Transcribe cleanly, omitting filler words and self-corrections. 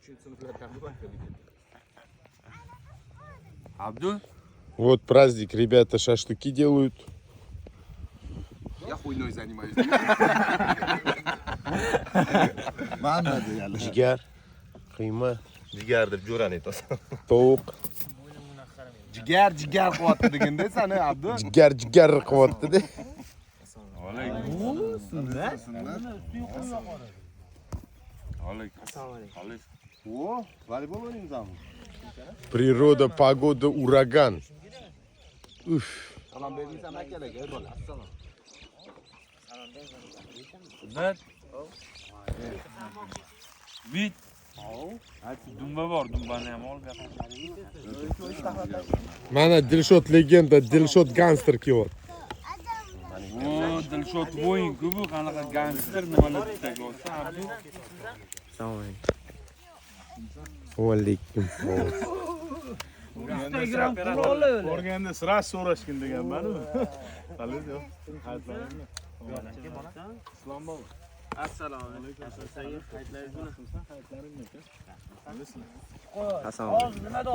3-sinflardan bu maktabga ketdi. Abdu. Вот праздник, ребята шашлыки делают. Я хуйной занимаюсь. Manma deganlar. Jigar, qiyma, Jigar deb jo'rani aytasan. Tovuq. Jigar jigar qilyapti deganda sani, Abdu. Jigar jigar qilyapti-da. Alaykum. Alaykum. Alaykum. O, voleybol o'ynaymizmi? Природа, погода, ураган. Uf. Salom bermaysan akalarga, ey bola. Bir. Bit. Dumba bor, dumbani ham ol bu yoqqa. Mana Dilshod легенда, Dilshod gangster kelyapti. O, Dilshod voin-ku bu, qanaqa gangster, nimalar bittaga olsa, Abdu. Alaykum. Borganda sira so'rashgin deganman. Hali yo'q. Hayitlaringmi? Islom bobo. Assalomu alaykum. Hayitlaringmi aka? Assalomu alaykum.